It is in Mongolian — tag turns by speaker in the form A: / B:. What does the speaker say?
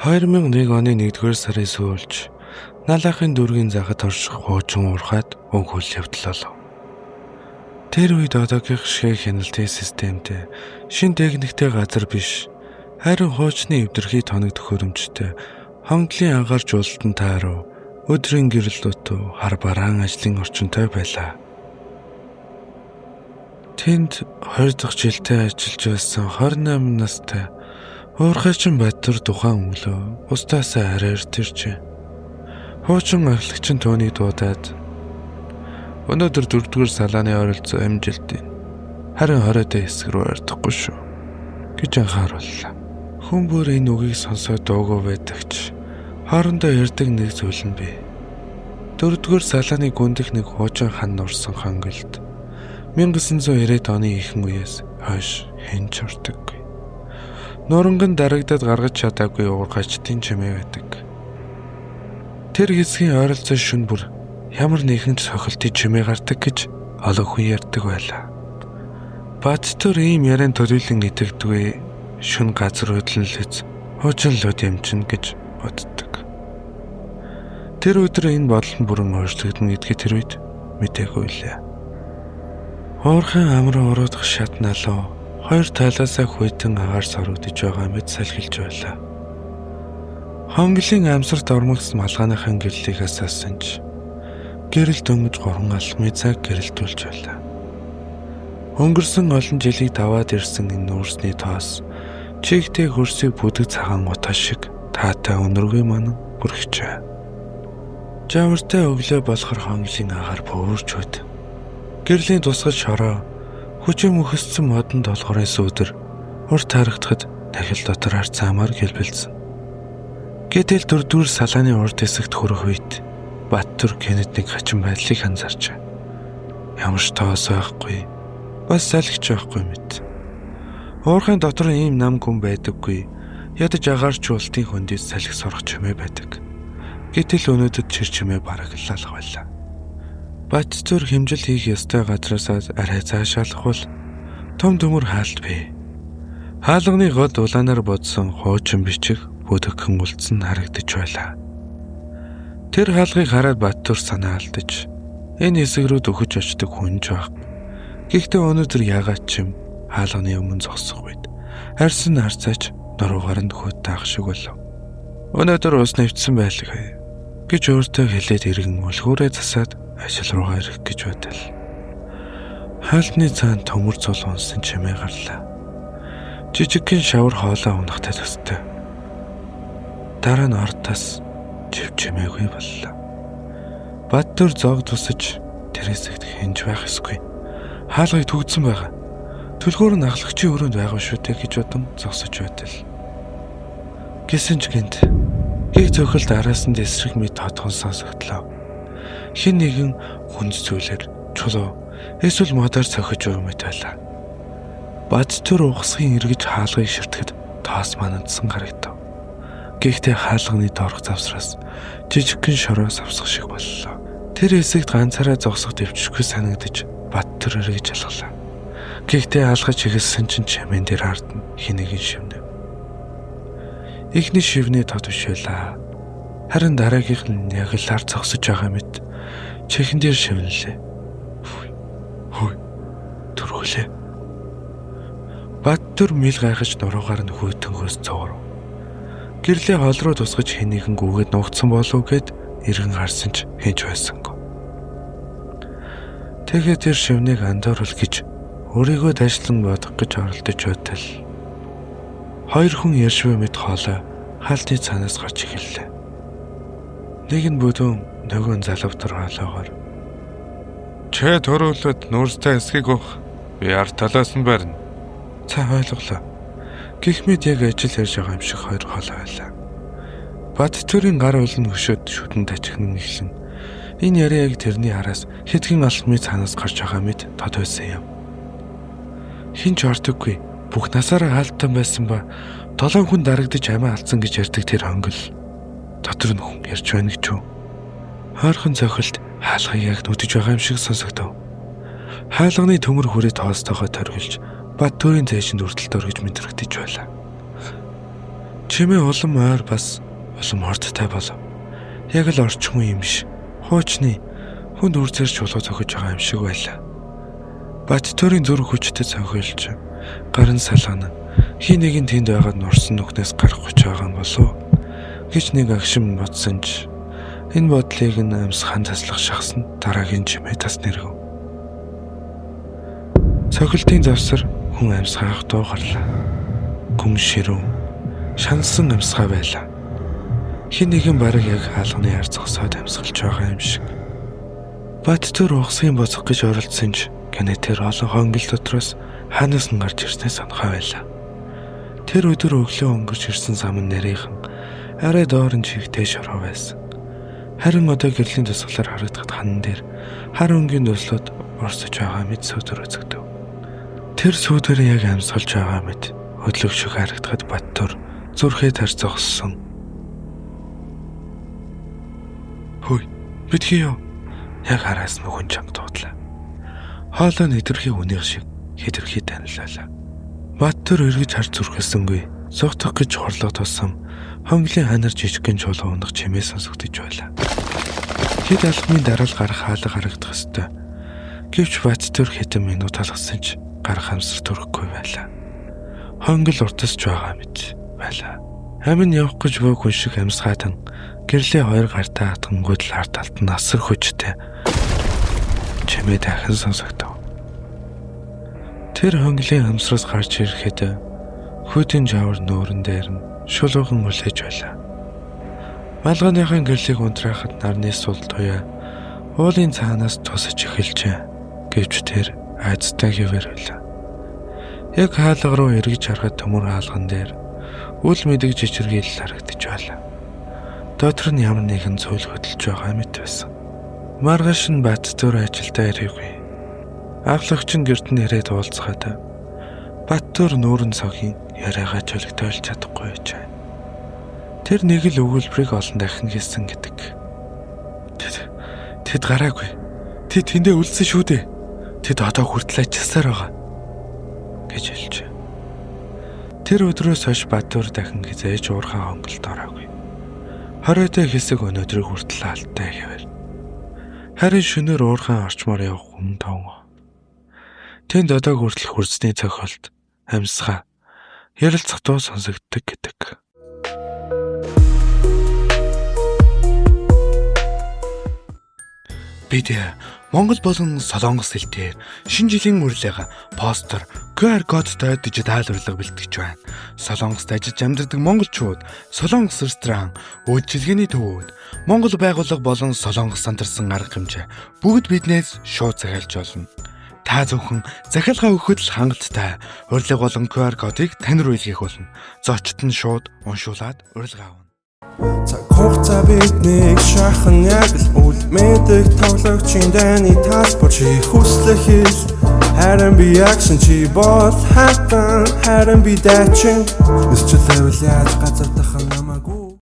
A: 2001 оны 1-р сарын сүүлч Налахын дүүргийн захад орших хуучин уурхайд өнгө үйл явдал болов. Тэр үед одоогийнх шиг хяналтын системтэй шин техниктэй газар биш, харин хуучны эвдэрхий тоног төхөөрөмжтэй хонглын анхаарч уултан тааруу өдрийн гэрэл дутуу хар бараан ажлын орчинтой байлаа. Тэнд 2 дахь жилдээ ажиллаж байсан 28 настай Уурхайчин Баттар тухайн өглөө устаасаа арай эрт иржээ. Хуучин ахлагч нь түүнийг дуудаад өнөөдөр 4-р салааны ойролцоо амжилт. Харин 20-д хэсэг рүү ойртохгүй шүү гэж анхаарууллаа. Хүн бүр энэ үгийг сонсоод дуугүй байдаг ч хоорондоо ярьдаг нэг зүйл нь бий. 4-р салааны гүндэх нэг хуучин хан нурсан хонголд 1990-ад оны ихэнх үеэс хойш хэн ч ордоггүй. Нуранган дарагдаад гаргаж чадаагүй уурхайчдын чимээ байдаг. Тэр хэсгийн ойролцоо шөнө бүр ямар нэгэн цохилтын чимээ гардаг гэж олон хүн ярьдаг байлаа. Баттөр ийм яриан төлөөлөн итгэдэггүй, шөнө газар хөдлөн хуучин лууд юм чинь гэж боддог. Тэр өдөр энэ бодол нь бүрэн өөрчлөгдөнө гэдгийг тэр үед мдээгүй лээ. Уурхайн амар уруудах шат налуу хоёр талаасаа хүйтэн агаар сорогдож байгаа мэт салхилж байлаа. Хонглын амсарт ормогс малгааныхан гэрлийг асаасан ч гэрэл дөнгөж 3 алхмын цаг гэрэлтүүлж байлаа. Өнгөрсөн олон жилийг даваад ирсэн энэ нүүрсний тоос чигтээ хөрсийг бүдэг цагаан утаа шиг таатай өнөргүй манан бүрхжээ. Жавартай өглөө болохоор хонглын агаар бөөрч өд. Гэрлийн тусгал шороо хүчин мөхөссөн модон долгорын сүүдэр урт харагдахад дахил дотор арцаамаар гэлбэлсэн. Гэтэл 4-р салааны урд хэсэгт хүрэх үед Баттөр гэнэт нэг хачин байдлыг анзаарчээ. Ямар ч тоос байхгүй, бас салхич байхгүй мэт. Уурхайн дотор ийм нам гүн байдаггүй. Ядаж агаарч уултын хөндөөс салхи сорох чимээ байдаг. Гэтэл өнөөдөр чир чимээ бараг л алга байлаа. Баттөр хэмжил хийх ёстой газраасаа арай цаашаалах бол том төмөр хаалт бий. Хаалганы гол улаанаар бодсон хуучин бичиг бүдэгхэн үлдсэн харагдаж байлаа. Тэр хаалгыг хараад Баттөр санаа алдаж энэ хэсэг рүү дөхөж очдог хүн ч байх. Гэхдээ өнөөдөр яагаад ч юм хаалганы өмнө зогсох үед арьсан харцаач нуруугаар нь хөөд таах шиг болов. Өнөөдөр ус нэвтсэн байлгүй гэж өөртөө хэлээд иргэн үлгүүрээ засаад ажил руугаа ирэх гэж бодол. Хаалтны цаана төмөр цул унсан чимээ гарлаа. Жижигхэн шавар хоолой унахтай төстэй. Дараа нь ортоос чив чимээгүй боллоо. Баттөр зоог тусаж тэр хэсэгт хинж байх эсгүй. Хаалгыг түгдсэн байгаа. Түлхүүр нь ахлагчийн өрөөнд байгаа шүү дээ гэж бодон зогсож байтал. Гэсэн ч гинт гих цохилд араас нь эсрэг мэт тодхон сонсогдлоо. Хэн нэгэн хүнд зүйлээр чулуу эсвэл модоор цохиж байгаа мэт байлаа. Баттөр угсгийн эргэж хаалгыг ширтгэд тоос манадсан харагдав. Гэхдээ хаалганы доорх завсраас жижигхэн шороо савсах шиг боллоо. Тэр хэсэгт ганцаараа зогсох дэвчгүй санагдаж Баттөр эргэж алглаа. Гэхдээ алгаж эхэлсэн чинь чимээн дээр ард нь хэн нэгэн шивнэв. Эхний шивний тод биш байлаа. Харин дараагийнх нь яг л ар зогсож байгаа мэт чихэн дээр шивнэлээ. Хөөе. Төрхөлээ. Баттөр мэл гайхаж нуруугаар нь хөтөнгөөс цуурав. Гэрлээ хол руу тусгаж хэн нэгэн гүгээд нуугдсан болов гэд эргэн харсан ч хинч байсангүй. Тэгээд тэр шивнийг андуурал гэж өөрийгөө дайшлан бодох гэж оролдож байтал хоёр хүн ярьшгүй мэт хоолой хаалтны цаанаас гарч эхэллээ. Нэг нь бүдүүн, нөгөө нь залавтар хоолоогоор.
B: Чэ төрүүлээд нүүрстэй хэсгийг өгөх. Би ард талаас нь барина.
A: За ойлголоо. Гэх мэт яг ажил ярьж байгаа юм шиг хоёр хоолой байлаа. Баттөрийн гар уул нь хөшөөд шүдэн тачигнан эхлэн. Энэ яриа яг тэрний араас хэдхэн алхмын цаанаас гарч байгаа мэт тод байсан юм. Хэн ч ордоггүй. Бүх насаараа хаалтан байсан ба 7 хүн дарагдаж амиа алдсан гэж ярьдаг тэр хонгол. Дотор нь хүн ярьж байна гэж үү? Хойрхон цохилт хаалгыг яг нүдэж байгаа юм шиг сонсогдов. Хаалганы төмөр хүрээ тоостойгоо торгилж Баттөрийн зээшинд хүртэл дөргиж мэдрэгдэж байлаа. Чимээ улам ойр бас улам хурдтай болов. Яг л орчин үе юм биш. Хуучны хүнд үрзээр чулуу зохиж байгаа юм шиг байлаа. Баттөрийн зүрх хүчтэй цонхиолж гарын салгана. Хин нэгэн тэнд байгаад нурсан нүхнээс гарах гэж байгаа юм болов гэж нэг агшин бодсон ч энэ бодлыг нь амьсгаан таслах шахсан дараагийн чимээ тас нэргэв. Цохилтын завсар хүн амьсгаах дуу гарлаа. Гүн ширүүн шансан амьсгаа байлаа. Хин нэгэн бараг яг хаалганы яар зогсоод амьсгалж байгаа юм шиг. Баттөр угсгийн боцох гэж оролдсон ч гэнэтэр олон хонгил дотроос хаанаас нь гарч ирснээ сонхоо байлаа. Тэр өдөр өглөө өнгөрч ирсэн сам нь нарийнхан арай доор нь чигтэй шороо байсан. Харин одоо гэрлийн тусгалаар харагдахад ханан дээр хар өнгийн дуслууд орсож байгаа мэт сүүдэр үзэгдэв. Тэр сүүдэр яг амьсгалж байгаа мэт хөдлөг шиг харагдахад Баттөр зүрхээ тар зогссон. Хөөе, битгий юу? Яг хараас нь хүн чанга дуудлаа. Хоолой нь хэтэрхий хүнийх шиг хэтэрхий танилалаа. Баттөр эргэж харж зүрхэлсэнгүй. Зугтах гэж хорлого тусам хонглын ханаар жижигхэн чулуу унах чимээ сонсогдож байлаа. Хэд алхмын дараа л гарах хаалга харагдах ёстой. Гэвч Баттөр хэдэн минут алхсан ч гарах хамсар төрөхгүй байлаа. Хонгил уртасч байгаа мэт байлаа. Амин явах гэж буй хүн шиг амьсгаатан гэрлээ хоёр гартаа атгангууд л ард талд нь асар хүчтэй чимээ дахин сонсогдов. Тэр хонглын хамсраас гарч ирэхэд хүйтэн жавар нүүрэн дээр нь шулуухан үлээж байлаа. Малгайныхан гэрлийг унтраахад нарны сул туяа уулын цаанаас тусаж эхэлжээ. Гэвч тэр айцтай хэвээр байлаа. Яг хаалга руу эргэж харахад төмөр хаалган дээр үл мэдэг жижиргийл харагдаж байлаа. Дотор нь ямар нэгэн зүйл хөдөлж байгаа мэт байсан. Маргааш нь Баттөр ажилдаа ирээгүй. Ахлагч нь гэрт нь ирээд уулзгаад Баттөр нүүрэн цогийн яриагаа чөлөгтөөлж чадахгүй байжээ. Тэр нэг л өгүүлбэрийг олон дахин хэлсэн гэдэг. Тэд гараагүй. Тэд тэндээ үлдсэн шүү дээ. Тэд одоо хүртэл ажилласаар байгаа гэж хэлжээ. Тэр өдрөөс хойш Баттөр дахин хизээж уурхай хонголт ороогүй. Хориотой хэсэг өнөөдрийг хүртэл алтай хэвээр. Харин шөнөөр уурхай орчмоор явах хүн тоон. Тэнд одоо хүртэл хөрсний цохиолт, амьсгаа, ярилцах дуу сонсогддог гэдэг. Бид Монгол болон Солонгос хэл дээр шинэ жилийн урилга, постэр, QR кодтой дижитал урилга бэлтгэж байна. Солонгост ажиллаж амьдардаг монголчууд, Солонгос ресторан, үйлчилгээний төвүүд, Монгол байгууллага болон Солонгос сандарсан арга хэмжээ бүгд биднээс шууд захиалж болно. Та зөвхөн захиалгаа өгөхөд л хангалттай урилга болон QR кодыг тань руу илгээх болно. Зочид нь шууд уншуулад урилга авна.
C: Цаг хугацаа биднийг шахан яг л үл мэддэг тоглогчийн дайны тасбор чи хүслэх хэл харин би ягшин чи бол хатан харин би дайчин. Нисчилээвэл яаж газар дахан